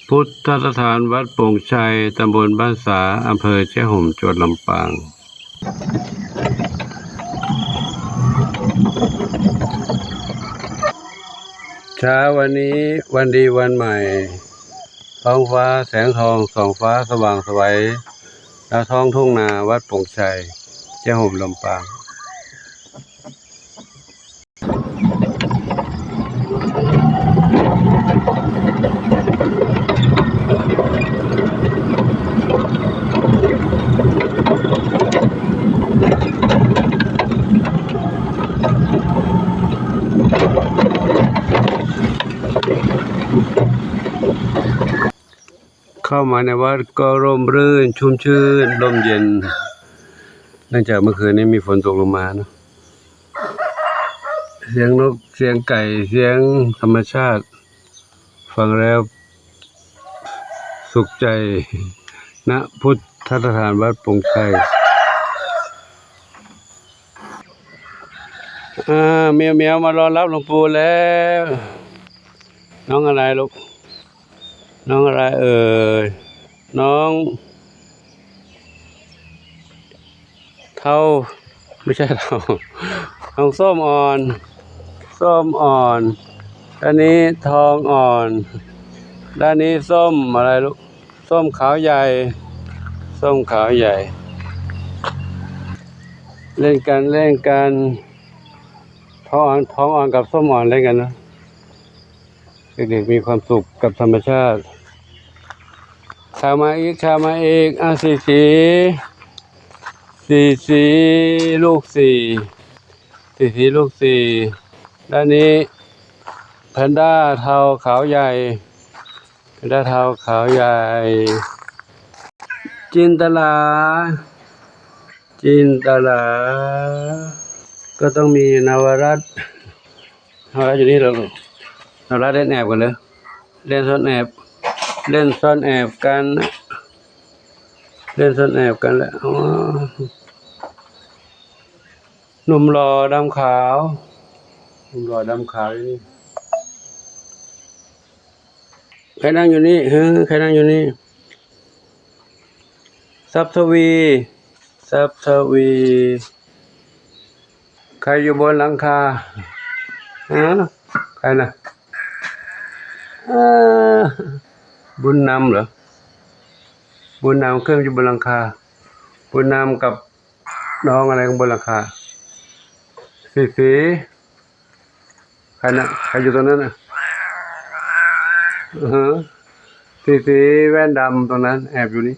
ພຸດທະສະຖານວັດປົງໄຊ, ຕຳບົນບ້ານສາ, ອຳເພີແຈ້ຫົມ, ຈັງຫວັດລຳປາງ. ເຊົ້າວັນນີ້ວັນດີວັນໃໝ່, ທ້ອງຟ້າແສງທອງ, ສອງຟ້າສະຫວ່າງສະໄຫວ, ດາວທອງທົ່ງນາ, ວັດປົງໄຊ, ແຈ້ຫົມ, ລຳປາງ. ເຂົ້າມາໃນວັດກໍຮົ່ມລື່ນ, ຊຸ່ມຊື່ນ, ຮົ່ມເຢັນ, ເນື່ອງຈາກເມື່ອຄືນນີ້ມີຝົນຕົກລົງມາເນາະ. ສຽງນົກ, ສຽງໄກ່, ສຽງທຳມະຊາດ, ຟັງແລ້ວສຸກໃຈ ນະພຸດທະສະຖານວັດປົງໄຊ. ອາ ແມວໆ ມາຕ້ອນຮັບຫຼວງປູ່ແລ້ວ. ນ້ອງອະໄລລູກ? ນ້ອງອະໄລເອີຍ? ນ້ອງເທົ້າ ໄມ່ໃຊ່ເທົ້າ ນ້ອງສົ້ມອ່ອນ, ສົ້ມອ່ອນ, ດ້ານນີ້ທອງອ່ອນ, ດ້ານນີ້ສົ້ມອະໄລລູກ? ສົ້ມຂາວໃຫຍ່, ສົ້ມຂາວໃຫຍ່. ເລ່ນກັນ, ເລ່ນກັນ. ທອງອ່ອນ, ທອງອ່ອນກັບສົ້ມອ່ອນເລ່ນກັນເນາະ. ເດັກໆ ມີຄວາມສຸກກັບທຳມະຊາດ. ຂ້າມາອີກ, ຂ້າມາອີກ. ອາ ສີສີ, ສີສີ ລູກສີ່, ສີສີ ລູກສີ່. ດ້ານນີ້ ແພນດ້າເທົ້າຂາວໃຫຍ່, ແພນດ້າເທົ້າຂາວໃຫຍ່. ຈິນຕະລາ, ຈິນຕະລາ ກໍຕ້ອງມີນະວະລັດ. ເຮົາຢູ່ນີ້ລະ ເຮົາລະເລ່ນແອບກັນເດີ ເລ່ນຊ່ອນແອບ ເລ່ນຊ່ອນແອບກັນ ເລ່ນຊ່ອນແອບກັນລະ. ອໍ ໜຸ່ມຫຼໍ່ດຳຂາວ ໜຸ່ມຫຼໍ່ດຳຂາວຢູ່ນີ້. ໃຜນັ່ງຢູ່ນີ້? ເອີ ໃຜນັ່ງຢູ່ນີ້? ຊັບທະວີ ຊັບທະວີ ໃຄຢູ່ບົນຫຼັງຄາ? ຮະ? ໃຄນະ? ເອີ ບຸນນຳເຫຼື? ບຸນນຳຂຶ້ນຢູ່ບົນຫຼັງຄາ. ບຸນນຳກັບນ້ອງອະໄລຂ້າງບົນຫຼັງຄາ? ສີສີ. ໃຄນະ? ໃຄຢູ່ຕົງນັ້ນນະ? ອືຮຶ ສີສີແວ່ນດຳຕົງນັ້ນ ແອບຢູ່ນີ້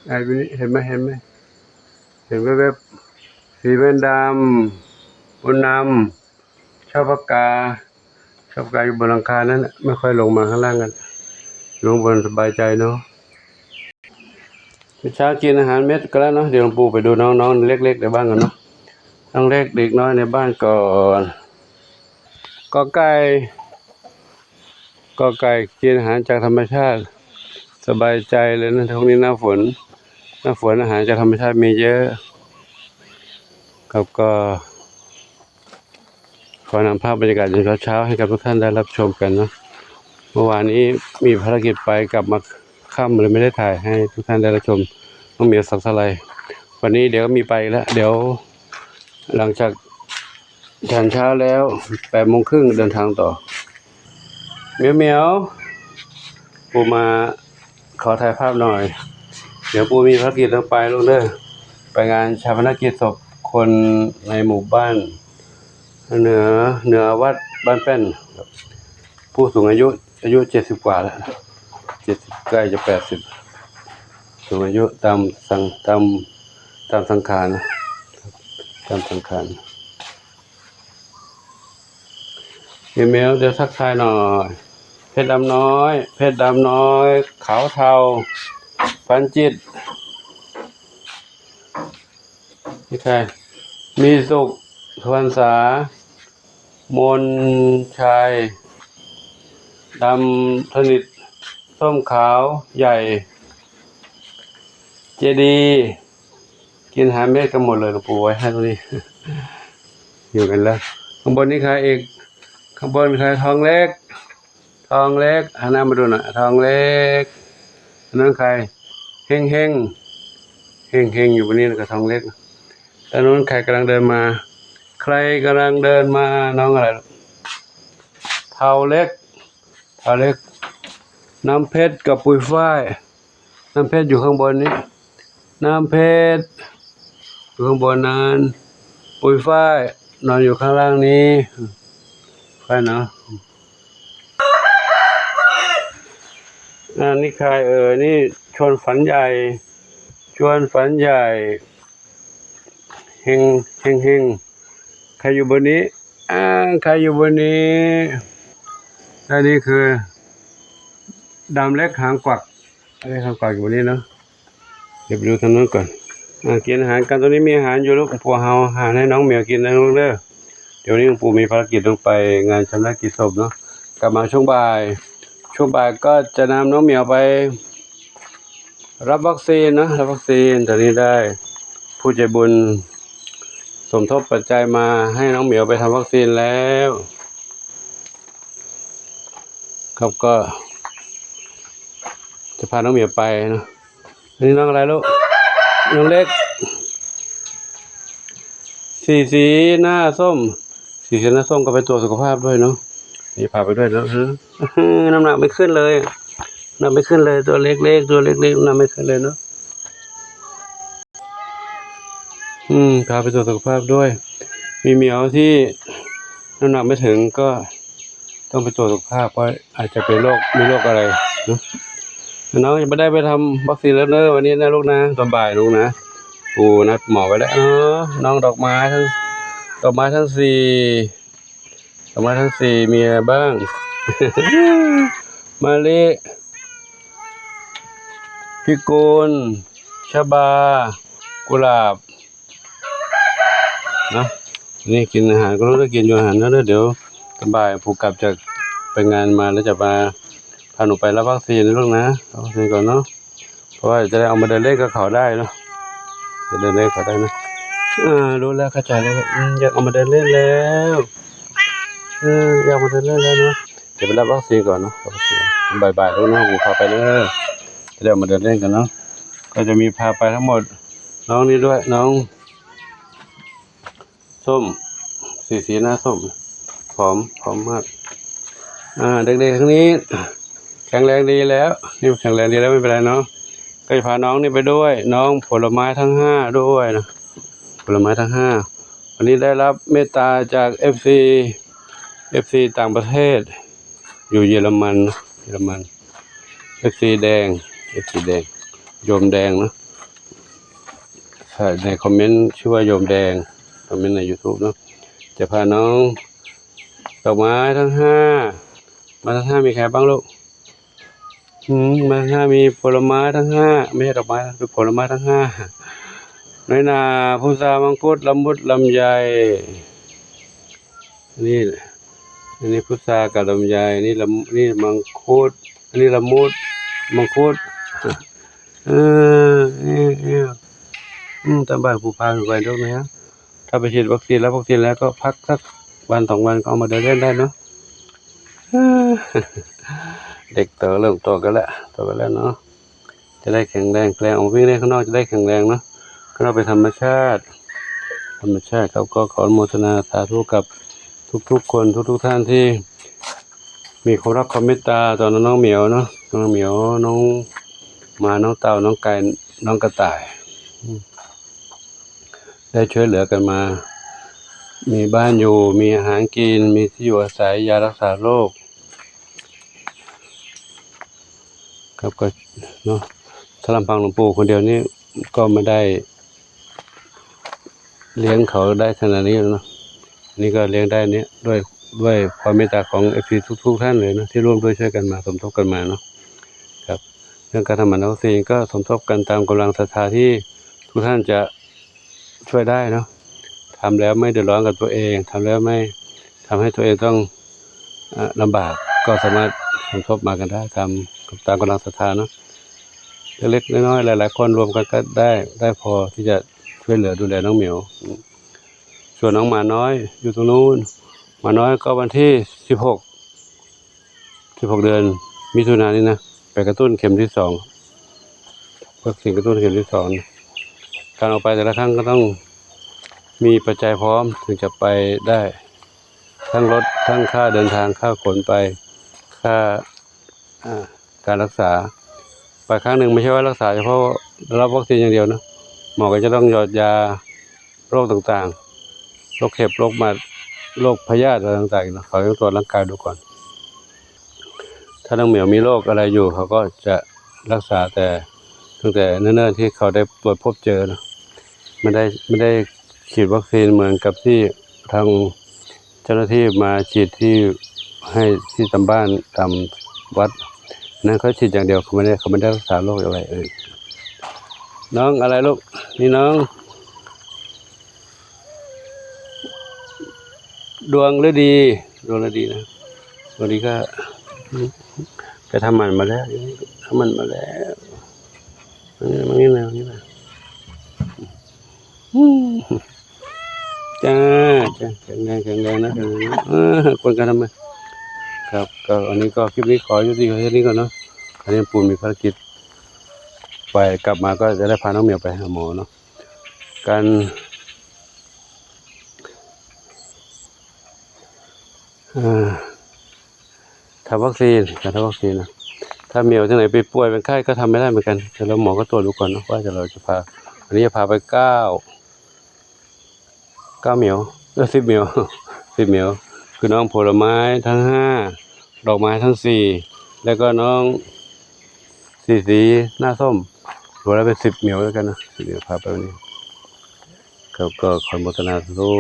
ແອບຢູ່ນີ້. ເຫັນໄໝ? ເຫັນໄໝ? ເຫັນແວບໆ ສີແວ່ນດຳ ບຸນນຳ ຊອບປາກກາ ຊອບປາກກາຢູ່ບົນຫຼັງຄານັ້ນນະ. ໄມ່ຄ່ອຍລົງມາຂ້າງລ່າງກັນ ລົງບົນສະບາຍໃຈເນາະ. ເຊົ້າກິນອາຫານເມັດກັນແລ້ວເນາະ. ດຽວຫຼວງປູ່ໄປດູນ້ອງໆ ເລັກໆ ໃນບ້ານກ່ອນເນາະ. ນ້ອງເລັກເດັກນ້ອຍໃນບ້ານກ່ອນ. ກໍໄກ່ ກໍໄກ່ ກິນອາຫານຈາກທຳມະຊາດ ສະບາຍໃຈເລີຍນະ. ຊ່ວງນີ້ໜ້າຝົນ ໜ້າຝົນອາຫານຈາກທຳມະຊາດມີເຍອະ. ແລ້ວກໍ ຂໍນຳພາບບັນຍາກາດຍາມເຊົ້າໆ ໃຫ້ກັບທຸກທ່ານໄດ້ຮັບຊົມກັນເນາະ. ເມື່ອວານນີ້ມີພາລະກິດໄປ ກັບມາຄ່ຳ ເລີຍໄມ່ໄດ້ຖ່າຍໃຫ້ທຸກທ່ານໄດ້ຮັບຊົມ. ນ້ອງໝຽວສັກສະໄລ. ວັນນີ້ດຽວກໍມີໄປອີກແລ້ວ ດຽວຫຼັງຈາກ ທານເຊົ້າແລ້ວ ແປດໂມງຄຶ່ງເດີນທາງຕໍ່. ໝຽວໆ ປູ່ມາຂໍຖ່າຍພາບໜ່ອຍ. ດຽວປູ່ມີພາລະກິດຕ້ອງໄປລູກເດີ ໄປງານຊາປະນະກິດສົບຄົນໃນໝູ່ບ້ານເໜືອ ເໜືອວັດບ້ານແປ້ນ. ຜູ້ສູງອາຍຸ ອາຍຸເຈັດສິບກວ່າແລ້ວ ເຈັດສິບ ໃກ້ຈະແປດສິບ ສູງອາຍຸຕາມສັງ ຕາມ ຕາມສັງຂານ ຕາມສັງຂານ. ເມວໆ ດຽວທັກທາຍໜ່ອຍ. ເພັດດຳນ້ອຍ ເພັດດຳນ້ອຍ ຂາວເທົ້າ ພັນຈິດ ມີໃຄ ມີສຸກ ສຸວັນສາ ມົນໄຊ ດຳສະໜິດ ສົ້ມຂາວໃຫຍ່ ເຈດີ. ກິນອາຫານເມັດກັນໝົດເລີຍ ຫຼວງປູ່ໄວ້ໃຫ້ຕົງນີ້ ຢູ່ກັນແລ້ວ. ຂ້າງບົນນີ້ໃຄອີກ ຂ້າງບົນໃຄທອງເລັກ ທອງເຫຼັກ ຫັນໜ້າມາດູໜ້ອຍ ທອງເຫຼັກ ຖະໜົນໃຄ ເຮັງໆ ເຮັງໆ ຢູ່ບ່ອນນີ້ ແລ້ວກໍທອງເຫຼັກ ຖະໜົນໃຄກຳລັງເດີນມາ ໃຄກຳລັງເດີນມາ ນ້ອງອະໄລ ເທົາເຫຼັກ ເທົາເຫຼັກ ນ້ຳເພັດກັບປຸຍຝ້າຍ ນ້ຳເພັດຢູ່ຂ້າງບົນນີ້ ນ້ຳເພັດຢູ່ຂ້າງບົນນັ້ນ ປຸຍຝ້າຍນອນຢູ່ຂ້າງລ່າງນີ້ ຝ້າຍເນາະ ອັນນີ້ໃຄເອີຍ ນີ້ຊວນຝັນໃຫຍ່ ຊວນຝັນໃຫຍ່ ເຮັງ ເຮັງ ເຮັງ ໃຄຢູ່ບົນນີ້ ອ່າ ໃຄຢູ່ບົນນີ້ ແລະນີ້ຄືດຳເຫຼັກຫາງກວັກ ເຫຼັກຫາງກວັກຢູ່ບົນນີ້ເນາະ ດຽວໄປດູທາງນັ້ນກ່ອນ ອ່າ ກິນອາຫານກັນ ຕົງນີ້ມີອາຫານຢູ່ລູກ ພວກເຮົາຫາໃຫ້ນ້ອງໝຽວກິນນະລູກເດີ ດຽວນີ້ຫວງປູ່ມີພາລະກິດຕ້ອງໄປງານຊາປະນະກິດສົບເນາະ ກັບມາຊ່ວງບ່າຍ ຊ່ວງບ່າຍກໍຈະນຳນ້ອງໝຽວໄປ ຮັບວັກຊີນເນາະ ຮັບວັກຊີນ ຕອນນີ້ໄດ້ຜູ້ໃຈບຸນສົມທົບປັດໄຈມາໃຫ້ນ້ອງໝຽວໄປທຳວັກຊີນແລ້ວ ຄັບ ກໍຈະພານ້ອງໝຽວໄປເນາະ ອັນນີ້ນ້ອງອະໄລລູກ ນ້ອງເຫຼັກ ສີ ສີໜ້າສົ້ມ ສີ ສີໜ້າສົ້ມ ກໍໄປກວດສຸຂະພາບດ້ວຍເນາະ ນີ້ພາໄປດ້ວຍເນາະ ນ້ຳໜັກໄມ່ຂຶ້ນເລີຍ ນ້ຳໜັກໄມ່ຂຶ້ນເລີຍ ຕົວເລັກໆ ຕົວເລັກໆ ນ້ຳໜັກໄມ່ຂຶ້ນເລີຍເນາະ ອືມ ພາໄປກວດສຸຂະພາບດ້ວຍ ມີແມວທີ່ນ້ຳໜັກໄມ່ເຖິງກໍຕ້ອງໄປກວດສຸຂະພາບ ເພາະອາດຈະເປັນໂລກ ມີໂລກອະໄລເນາະ ນ້ອງຍັງບໍ່ໄດ້ໄປທຳວັກຊີນເລີຍເດີ ວັນນີ້ນະລູກນະ ຕອນບ່າຍລູກນະ ປູ່ນັດໝໍໄວ້ແລ້ວເນາະ ນ້ອງດອກໄມ້ທັງ ດອກໄມ້ທັງສີ່ ດອກໄມ້ທັງສີ່ມີອະໄລບ້າງ? ມະລິ, ພິກຸນ, ຊະບາ, ກຸຫຼາບ ເນາະ. ນີ້ກິນອາຫານກ່ອນເນາະ, ກິນຢູ່ອາຫານເນາະ, ດຽວຕອນບ່າຍປູ່ກັບຈາກໄປງານມາແລ້ວຈະມາພາໜູໄປຮັບວັກຊີນນະລູກນະ, ຮັບວັກຊີນກ່ອນເນາະ. ເພາະວ່າຈະໄດ້ອອກມາເດີນເລ່ນກັບເຂົາໄດ້ເນາະ, ຈະເດີນເລ່ນເຂົາໄດ້ເນາະ. ອາ ຮູ້ແລ້ວ ເຂົ້າໃຈແລ້ວ. ອືມ ຢາກອອກມາເດີນເລ່ນແລ້ວ. ເອີ ຢາກອອກມາເດີນເລ່ນແລ້ວເນາະ. ຈະໄປຮັບວັກຊີນກ່ອນເນາະ. ບ່າຍໆ ລູກນ້ອງ ພາໄປເດີ. ຈະໄດ້ອອກມາເດີນເລ່ນກັນເນາະ. ກໍຈະມີພາໄປທັງໝົດ ນ້ອງນີ້ດ້ວຍ ນ້ອງ ສົ້ມ ສີ ສີໜ້າສົ້ມ ຜອມ ຜອມມາກ. ອາ ເດັກໆ ທາງນີ້ແຂງແຮງດີແລ້ວ, ນີ້ແຂງແຮງດີແລ້ວ ໄມ່ເປັນໄລເນາະ. ກໍຈະພານ້ອງນີ້ໄປດ້ວຍ, ນ້ອງຜົນລະໄມ້ທັງຫ້າດ້ວຍນະ, ຜົນລະໄມ້ທັງຫ້າ. ວັນນີ້ໄດ້ຮັບເມດຕາຈາກເອັບຊີ ເອັບຊີຕ່າງປະເທດ ຢູ່ເຢຍລະມັນ, ເຢຍລະມັນ. ເອັບຊີແດງ ເອັບຊີແດງ ໂຍມແດງເນາະ. ໃສ່ໃນຄອມເມັນຊື່ວ່າໂຍມແດງ, ຄອມເມັນໃນຢູທູບເນາະ. ຈະພານ້ອງດອກໄມ້ທັງຫ້າ ມາທັງຫ້າ ມີໃຄບ້າງລູກ? ອືມ ມາທັງຫ້າ ມີຜົນລະໄມ້ທັງຫ້າ ໄມ່ໃຊ່ດອກໄມ້, ຄືຜົນລະໄມ້ທັງຫ້າ ນ້ອຍໜາ, ພຸດຊາ, ມັງຄຸດ, ລະມຸດ, ລຳໄຍ. ນີ້ ອັນນີ້ພຸດຊາກັບລຳໄຍ, ນີ້ລະ ນີ້ມັງຄຸດ, ອັນນີ້ລະມຸດ, ມັງຄຸດ. ເອີ ເອີ ເອີ ອືມ ຕອນບ່າຍປູ່ພາໄປດົກນະ. ຖ້າໄປສີດວັກຊີນ ຮັບວັກຊີນແລ້ວກໍພັກສັກວັນສອງວັນ ກໍອອກມາເດີນເລ່ນໄດ້ເນາະ. ເດັກໂຕເລີ່ມໂຕກັນແລ້ວ ໂຕກັນແລ້ວເນາະ. ຈະໄດ້ແຂງແຮງ ແຂງແຮງ ອອກມາວິ່ງເລ່ນຂ້າງນອກ ຈະໄດ້ແຂງແຮງເນາະ, ຂ້າງນອກເປັນທຳມະຊາດ ທຳມະຊາດ. ເຮົາກໍຂໍອະນຸໂມທະນາສາທຸກັບທຸກໆຄົນ ທຸກໆທ່ານທີ່ມີຄວາມຮັກຄວາມເມດຕາຕໍ່ນ້ອງໝຽວເນາະ, ນ້ອງໝຽວ ນ້ອງໝາ ນ້ອງເຕົ່າ ນ້ອງໄກ່ ນ້ອງກະຕ່າຍ ອືມ ໄດ້ຊ່ວຍເຫຼືອກັນມາ ມີບ້ານຢູ່ ມີອາຫານກິນ ມີທີ່ຢູ່ອາໄສ ຢາຮັກສາໂລກ. ຄັບ ກໍເນາະ ຖ້າລຳພັງຫຼວງປູ່ຄົນດຽວນີ້ກໍບໍ່ໄດ້ລ້ຽງເຂົາໄດ້ຂະໜາດນີ້ເນາະ. ອັນນີ້ກໍລ້ຽງໄດ້ນີ້ດ້ວຍ ດ້ວຍຄວາມເມດຕາຂອງເອັບຊີທຸກໆທ່ານເລີຍເນາະ ທີ່ຮ່ວມດ້ວຍຊ່ວຍກັນມາ ສົມທົບກັນມາເນາະ. ຄັບ ເລື່ອງການທຳໝັນທຳວັກຊີນກໍສົມທົບກັນຕາມກຳລັງສັດທາທີ່ທຸກທ່ານຈະ ຊ່ວຍໄດ້ເນາະ. ທຳແລ້ວໄມ່ເດືອດຮ້ອນກັບຕົວເອງ, ທຳແລ້ວໄມ່ທຳໃຫ້ຕົວເອງຕ້ອງ ອາ ລຳບາກ, ກໍສາມາດສົມທົບມາກັນໄດ້ຕາມ ຕາມກຳລັງສັດທາເນາະ. ເລັກໆ ນ້ອຍໆ ຫຼາຍໆຄົນລວມກັນກໍໄດ້ ໄດ້ພໍທີ່ຈະຊ່ວຍເຫຼືອດູແລນ້ອງໝຽວ. ສ່ວນນ້ອງໝານ້ອຍຢູ່ຕົງນູ້ນ, ໝານ້ອຍກໍວັນທີສິບຫົກ ສິບຫົກເດືອນມິຖຸນານີ້ນະ ໄປກະຕຸ້ນເຂັມທີສອງ ວັກຊີນກະຕຸ້ນເຂັມທີສອງ. ການອອກໄປແຕ່ລະຄັ້ງກໍຕ້ອງມີປັດໄຈພ້ອມເຖິງຈະໄປໄດ້ ທັງລົດ ທັງຄ່າເດີນທາງ ຄ່າຂົນໄປ ຄ່າ ອ່າ ການລັກສາ. ໄປຄັ້ງໜຶ່ງບໍ່ໃຊ່ວ່າລັກສາສະເພາະໄດ້ຮັບວັກຊີນຢ່າງດຽວເນາະ, ໝໍກໍຈະຕ້ອງຢອດຢາໂລກຕ່າງໆ ໂລກເຂັບ ໂລກໝັດ ໂລກພະຍາດ ອະໄລຕ່າງໆເນາະ, ເຂົາຕ້ອງກວດຮ່າງກາຍດູກ່ອນ. ຖ້ານ້ອງໝຽວມີໂລກອະໄລຢູ່ ເຂົາກໍຈະລັກສາແຕ່ ຕັ້ງແຕ່ເນີນໆທີ່ເຂົາໄດ້ກວດພົບເຈີເນາະ, ມັນໄດ້ ມັນໄດ້ ສີດວັກຊີນເໝືອນກັບທີ່ທາງເຈົ້າໜ້າທີ່ມາສີດທີ່ໃຫ້ທີ່ຕາມບ້ານຕາມວັດ, ນັ້ນເຂົາສີດຢ່າງດຽວ ເຂົາບໍ່ໄດ້ ເຂົາບໍ່ໄດ້ລັກສາໂລກອະໄລເອີ. ນ້ອງອະໄລລູກ? ນີ້ນ້ອງ ດວງລະດີ ດວງລະດີນະ ດວງລະດີກໍ ໄປທຳໝັນມາແລ້ວ ທຳໝັນມາແລ້ວ. ມານີ້ ມານີ້ນະ ມານີ້ນະ. ຈ້າ ຈ້າ ແຂງແຮງ ແຂງແຮງນະ ເອີ ຄົນກະທຳມາ. ຄັບ ກໍອັນນີ້ກໍ ຄລິບນີ້ຂໍຢຸດທີ່ເທົ່ານີ້ກ່ອນເນາະ. ອັນນີ້ປູມີພາລະກິດ ໄປກັບມາກໍຈະໄດ້ພານ້ອງໝຽວໄປຫາໝໍເນາະ. ການ ເອີ ທຳວັກຊີນ ການທຳວັກຊີນນະ ຖ້າໝຽວຈັ່ງໃດໄປປ່ວຍເປັນໄຂ້ກໍທຳໄມ່ໄດ້ເໝືອນກັນ, ແຕ່ລະໝໍກໍກວດດູກ່ອນເນາະ ວ່າຈະ ເຮົາຈະພາ ອັນນີ້ຈະພາໄປເກົ້າ ເກົ້າໝຽວ ເອີ ສິບໝຽວ ສິບໝຽວ ຄືນ້ອງຜົນລະໄມ້ທັງຫ້າ ດອກໄມ້ທັງສີ່ ແລ້ວກໍນ້ອງສີສີໜ້າສົ້ມ ລວມແລ້ວເປັນສິບໝຽວແລ້ວກັນນະ ສິບໝຽວ ພາໄປວັນນີ້. ເຂົາກໍຂໍອະນຸໂມທະນາສາທຸ.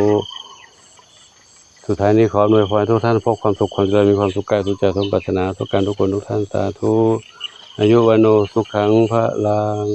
ສຸດທ້າຍນີ້ຂໍອຳນວຍພອນໃຫ້ທຸກທ່ານພົບຄວາມສຸກຄວາມຈະເລີນ ມີຄວາມສຸກກາຍສຸກໃຈສົມປາດຖະໜາ ທຸກການທຸກຄົນທຸກທ່ານ ສາທຸ. ອາຍຸວັນໂນສຸຂັງພະລັງ.